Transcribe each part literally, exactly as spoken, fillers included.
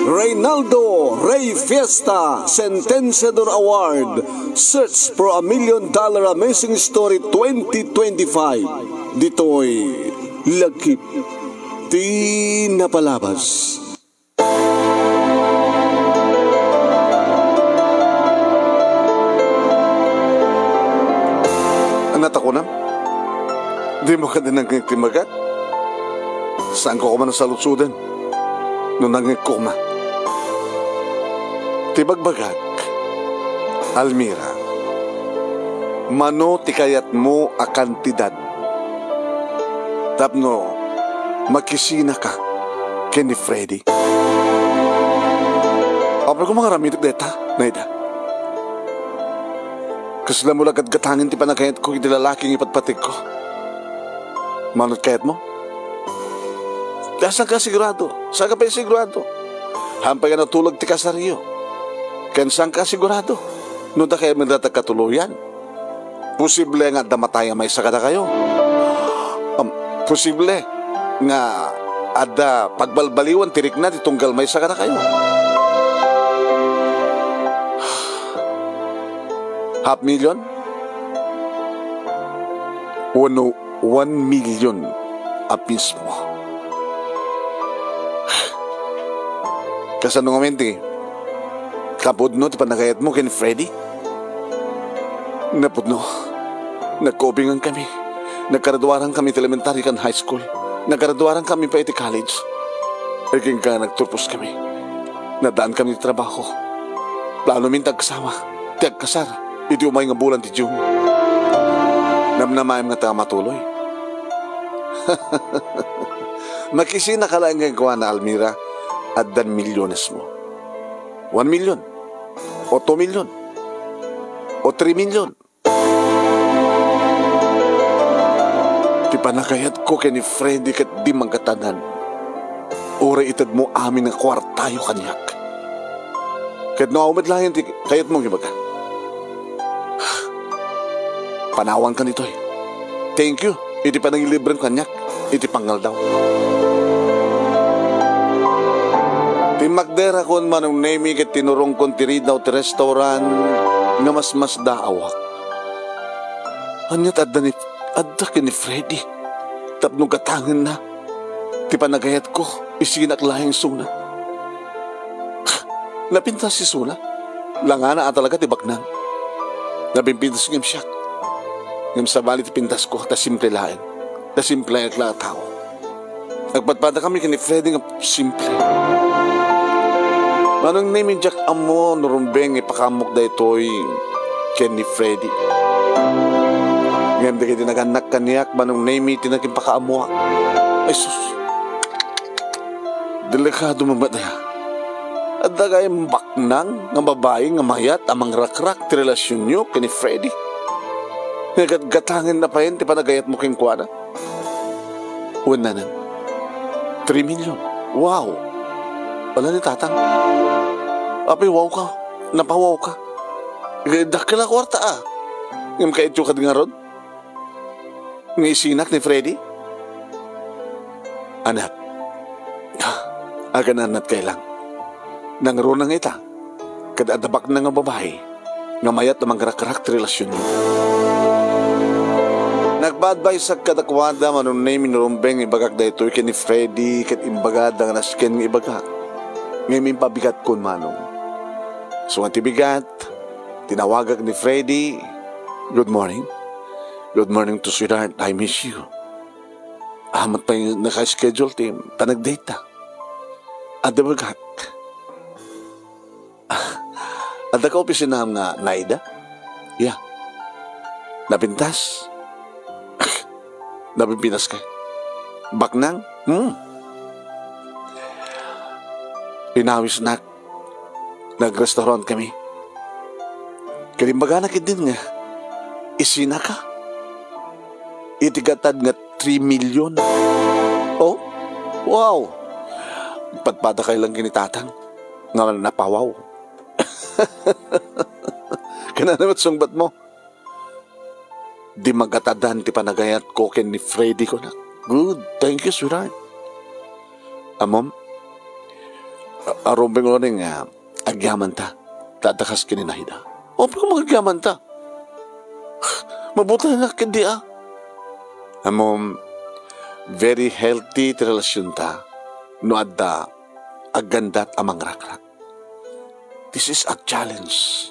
Reynaldo Rey Fiesta Sentenciador Award, Search for a Million Dollar Amazing Story twenty twenty-five. Ditoy Lagip ti Napalabas. Ania ta kunam? Dimo kadi nangngeg ti imbagak? Saanko koma a saludsuden no nangngegko koma. Ti ibagbagak, Almira, mano ti kayatmo a kantidad tapno makisinaka ken ni Freddy? Apay koma nga aramidek dayta, Naida? Kasla mo la gatgatangen ti panagayatko iti lalaki nga ipatpategko. Mano ti kayatmo? Saanka sigurado? Saanka pay sigurado? Haanpay nga natulog ti kasaryo. Ken saanka sigurado no dakay met dayta katuloyan? Posible nga adda matay a maysa kadakayo. Um, posible nga adda pagbalbaliwan ti rikna ti tunggal maysa kadakayo. Half million? Wenno one million a mismo? Kasano ngamin ti kapudno ti panagayatmo ken Freddy? Napudno. Nagkaubingan kami. Nagkaraduaran kami ti elementary ken high school. Nagkaraduaran kami pay iti college. Agingga nagturpos kami. Nadaan kami ti trabaho. Plano min ti agsama, ti agkasar, iti umay nga bulan ti June. Namnamaem nga ta matuloy. Makisinaka laeng kenkuana, Almira, addan milyonesmo. One million, o two million, o three million. Ti panagayatko ken ni Freddy ket di mangkatanan. Uray itedmo amin nga kuartayo kaniak. Ket no awan met laeng ti kayatmo nga ibaga, panawankan ditoy. Thank you iti panangilibrem kaniak iti pangaldaw. Timmakderakon, Manong Nemy, ket tinurongkon ti ridaw ti restaurant nga masmasdaawak. Ania ti adda ni, adda ken ni Freddy tapno gatangenna ti panagayatko, isinak laeng isuna. Napintas isuna. Langana a talaga ti baknang. Napimpintas ngem siak. Ngem sabali ti pintasko, ta simple laeng. Ta simpleak la a tao. Agpadpadakami ken ni Freddy nga simple. Manong Nemy, diak ammo no rumbeng nga ipakaammok daytoy ken ni Freddy. Ngem dagiti nagannak kaniak, Manong Nemy, ti nagimpakaammoak. Ay sus, delikado met aya. Adda gayam baknang nga babai nga mayat a mangrakrak ti relasionyo ken ni Freddy? Nga gatgatangenna payen ti panagayatmo kenkuana? Wenno, three million. Wow! Ala ni Tatang. Apay, wow ka. Napawawka. Eh, dakkel a kuarta, a. Ngem kayatyo kadi ngarud nga isinak ni Freddy? Anak, aganannatka lang. Nangruna nga ita, ket adda baknang nga babai nga mayat a mangrakrak ti relasionyo. Nagpa-adviseak kadakuada, Manong Nemy, no rumbeng ibagak daytoy ken ni Freddy, ket imbagada nga nasken nga ibagak. Ngem impabigatkon, Manong. Isu nga ti bigat, tinawagak ni Freddy. Good morning. Good morning to sweetheart. I miss you. Amat pay naka-schedule ti panag-date ta. Adda bagak. Adda ka opisinam nga naida? Ya. Napintas? Napimpinas ka? Baknang? Hmm. Pinawisnak. Nag-restaurant kami. Ket imbagana ketdin nga isinaka iti gatad nga three million. Oh? Wow! Padpadakay lang ken ni Tatang nga napawaw. Ken ano met sungbatmo? Di magatadan ti panagayatko ken ni Freddy, kunak. Good. Thank you, sweetheart. Ammom, a-, arumbeng uray nga agyamanta, ta adda kas ken ni Naida. Apay nga agyamanta? Mabutengak ketdi a. Ammom, very healthy ti relasionta no adda aggandat a mangrakrak. This is a challenge.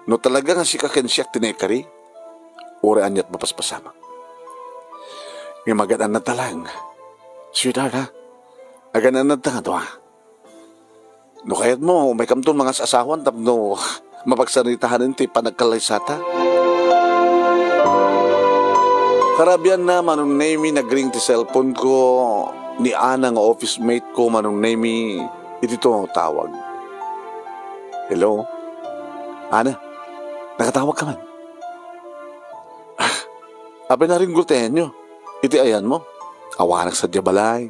No talaga nga sika ken siak ti naikari, uray aniat mapaspasamak. Ngem agan-annadta lang. Sweetheart, ha? Agan-annadta nga dua. No kayatmo, umaykamton mangas-asawan tapno mapagsaritaen ti panagkallaysata. Karabian na, Manong Nemy, nagring ti cellphone ko ni Ana nga office mate ko, Manong Nemy, iti tumawtawag. Hello? Ana, nakatawag ka man? Ah, apay naringgor ti ayanyo? Iti ayanmo? Awanak sadiay balay.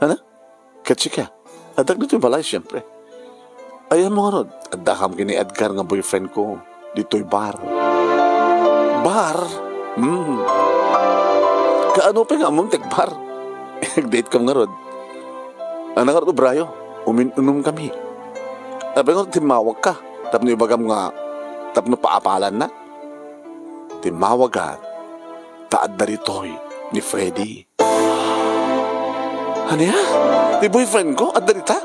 Ana? Ket sika? Addak ditoy balay, siempre. Ayanmo ngarud, addakam ken ni Edgar nga boyfriend ko. Ditoy bar. Bar? Hmm. Kaano pay nga ammom ti bar? Nag-date kam ngarud. Ana ngarud, ubrayo? Umin-inom kami. Apay ngarud timmawag ka? Tapno ibagam nga, tapno paapalanna? Timmawagak, ta adda ditoy ni Freddy. Ania? Ti boyfriend ko? Adda dita?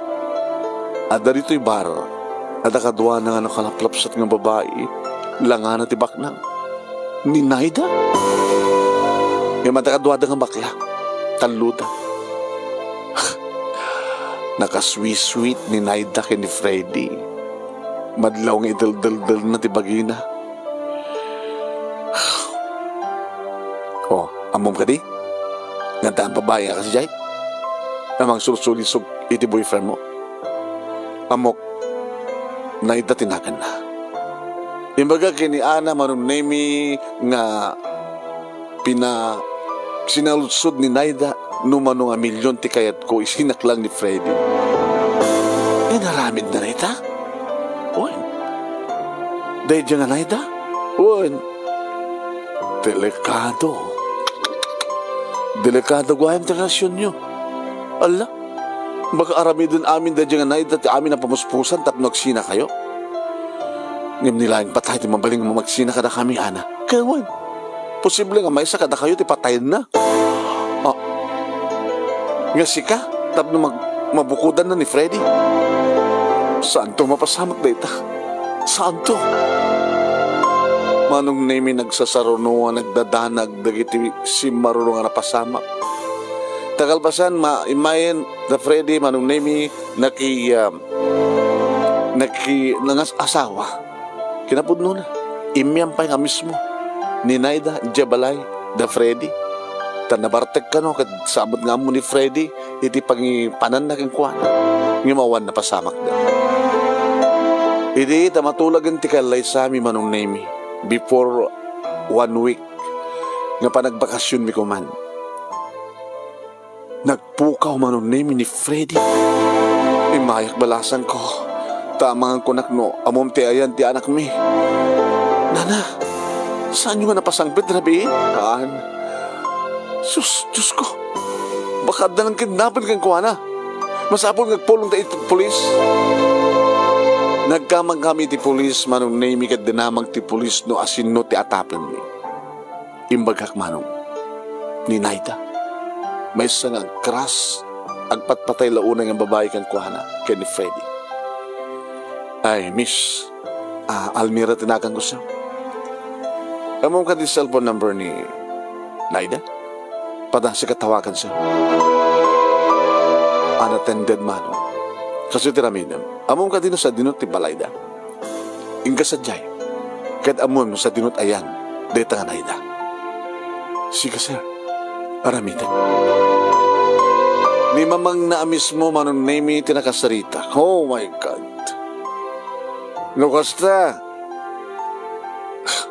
Adda ditoy bar. Adda kaduana nga nakalaplapsat nga babai. Langana ti baknang. Ni Naida? Ngem adda kaduada nga bakla. Talloda. Nakasweet-sweet ni Naida ken ni Freddy. Madlaw nga ideldeldelna ti bagina. Oh, ammom kadi? Nga adda babai nga kasdiay? Nga mangsursulisog iti boyfriend mo? Ammok, Naida ti naganna. Imbaga ken ni Ana, Manong Nemy, nga pina-, sinaludsod ni Naida no mano nga milyon ti kayatko, isinak lang ni Freddy. Inaramidna dayta? Wen. Daydiay nga Naida? Wen. Delikado. Delikado gayam ti relasionyo. Alla, baka aramiden amin daydiay nga Naida ti amin a pamuspusan tapno agsinakayo. Ngem ni laeng patay ti mabalin nga magsina kadakami, Ana. Ket wen, posible nga maysa kadakayo ti patayenna. Ah, nga sika, tapno mag-, mabukodanna ni Freddy. Saanto mapasamak dayta? Saanto? Manong Nemy, nagsasaruno a nagdadanag dagiti simmaruno nga napasamak. Ta kalpasan, ma-, immayen da Freddy, Manong Nemy, naki-, ah, naki-, nangas-asawa. Kinapudnona, immian pay nga mismo ni Naida idiay balay da Freddy. Ta nabartek kano ket sabet nga ammo ni Freddy iti pangipananna kenkuana. Ngem awan napasamakda. Idi ta matulagen ti kallaysami, Manong Nemy, before one week nga panagbakasionmi koman, nagpukaw, Manong Nemy, ni Freddy. Immayak balasangko. Ta amangan kunak no ammom ti ayan ti anakmi. Nana, saanyo nga napasangpet rabii? Haan. Sus, Diosko. Baka adda nangkidnapen kenkuana. Masapul nga agpulongta iti pulis. Nagkamang kami iti pulis, Manong Nemy, ket dinamag ti pulis no asino ti atapenmi. Imbagak, Manong, ni Naida, maysa nga agkeras, agpatpatay la unay nga babai kenkuana, ken ni Freddy. Ay, Miss, ah, Almira ti naganko, sir. Ammom kadi cellphone number ni Naida? Padasikak tawagan, sir. Unattended, Manong. Kastoy ti aramidem. Ammom kadi no sadino ti balayda? Inka sadiay, ket ammom no sadino ti ayan dayta nga Naida. Sige, sir. Aramidek. Ni mamangna a mismo, Manong Nemy, ti nakasarita. Oh my God. No kasta,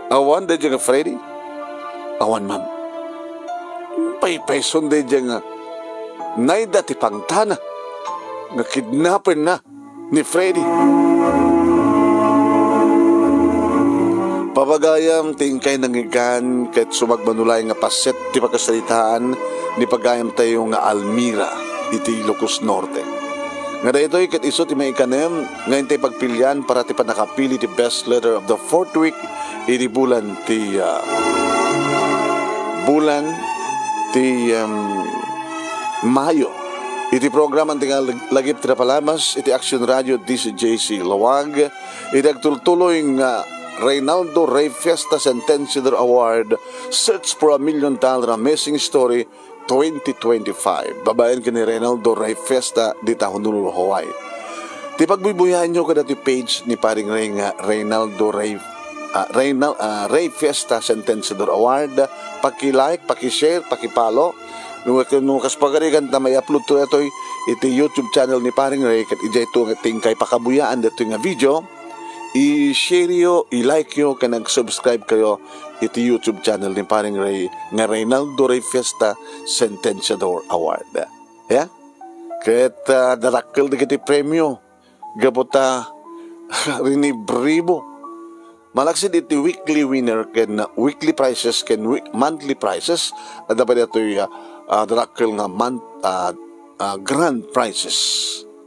awan daydiay nga Freddy? Awan, ma'am. Paypayson daydiay nga Naida ti pangtana nga kidnapenna ni Freddy. Pagayam ti inkay nangngegan ket sumagmamano laeng nga paset ti pakasaritaan ni pagayamtayo nga Almira. iti Ilocos Norte. Nga daytoy ket isu ti maikanem nga intay pagpilian para ti pannakapili ti best letter of the fourth week iti bulan ti, ah, bulan ti, em, Mayo. Iti programa ti nga lag-, lagip ti napalabas iti Action Radio D C J C Laoag, iti agtultuloy nga Reynaldo Rey Fiesta Sentenciador Award, Search for a Million Dollar Amazing Story, twenty twenty-five. Babaen ken ni Reynaldo Rey Fiesta dita Honolulu, Hawaii. Ti pagbuybuyaenyo kadagiti page ni Paring Rey nga Reynaldo Rey, ah, Reynal-, ah, Rey Fiesta Sentenciador Award, paki-like, paki-share, paki-follow. No, no kas pagarigan ta may upload to daytoy iti YouTube channel ni Paring Rey, ket idiay to nga tingkay pakabuyaan daytoy nga video, i-share yo, i-like yo, ken ag-subscribe kayo iti YouTube channel ni Paring Rey nga Reynaldo Rey Fiesta Sentenciador Award. Ya? Ket, ah, dadakkel dagiti premio gapu ta rinibribo. Malaksid iti weekly winner ken weekly prizes ken week-, monthly prizes, adda pay daytoy, ah, ah, dadakkel nga month-, ah, ah, grand prizes.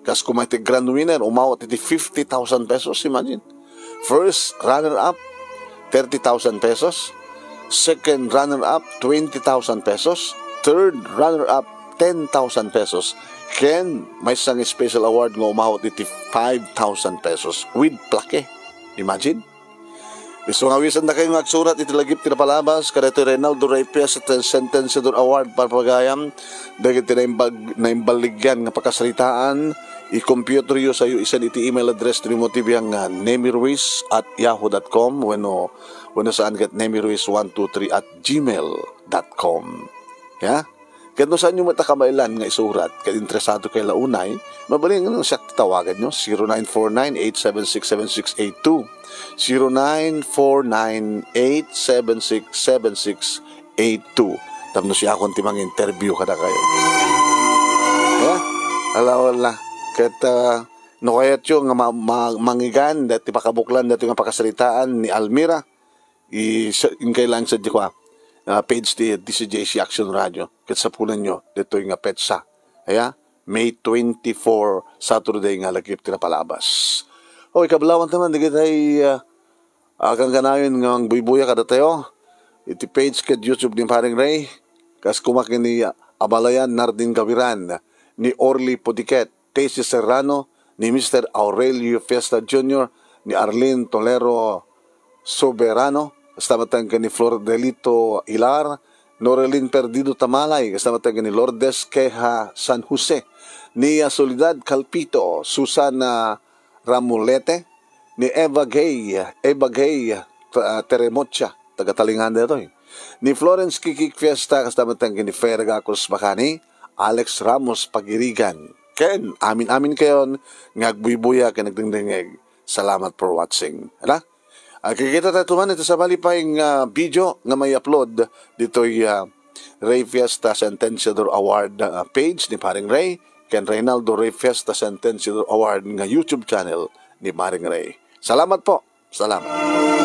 Kas koma iti grand winner, umawat iti fifty thousand pesos, imagine. First runner-up, thirty thousand pesos. Second runner-up, twenty thousand pesos. Third runner-up, ten thousand pesos. Ken maysa nga special award nga umawat iti five thousand pesos with plaque. Imagine. Isu nga awisendakayo nga agsurat iti lagip ti napalabas kadaytoy Reynaldo Rey Fiesta Sentenciador Award, pagayam dagiti naimbag-, naimballigyan nga pakasaritaan, i-computer yo sayo isend iti email address ti Remo T V nga nemiruiz at yahoo dot com wenno, wenno saan ket nemiruiz one two three at gmail dot com. Ya? Ket no saanyo met a kabaelan nga isurat ket interesado kayo la unay, mabalin nga siak ti tawagan nyo, zero nine four nine eight seven six seven six eight two. Zero nine four nine eight seven six seven six eight two. Tapno siakon ti mang-interview kadakayo. Ya? Ala, ala. Ket, ah, no kayatyo nga ma-, ma-, mangigan, dati pakabuklan, dati nga pakasaritaan ni Almira, i-, sa-, inkay lang sa di ko, ah, ah, page ti D C J C Action Radio. Ket sapunenyo, ditoy nga petsa. Aya, May twenty-four, Saturday nga lagip ti napalabas. O, ikablawan taman, dagitay, ah, ah, kankanayon nga mangbuybuya kadatayo. Iti page ket YouTube ni Paring Ray. Kas kumak ni, ah, Abalayan Nardin Gawiran, ni Orly Pudiket, Tessie Serrano, ni Mister Aurelio Fiesta Junior, ni Arlene Tolero Soberano, kasta met ken ni Flordelito Hilar, Norelin Perdido Tamalay, kasta met ken ni Lourdes Queja San Jose, ni, ah, Soledad Calpito, Susana Ramulete, ni Eva Gay, Eva Gay, ah, Teremocha, taga Talingan daytoy. Ni Florence Kikik Fiesta, kasta met ken ni Ferga Cruz Bacani, Alex Ramos Pagirigan. Ken amin-amin kayon nga agbuybuya ken agdengdengngeg. Salamat for watching. Ala? Agkikita tayo tuman iti sabali pay nga video nga may upload ditoy, ah, Ray Fiesta Sentenciador Award, ah, page ni Paring Ray ken Reynaldo Ray Fiesta Sentenciador Award nga YouTube channel ni Paring Ray. Salamat po. Salamat.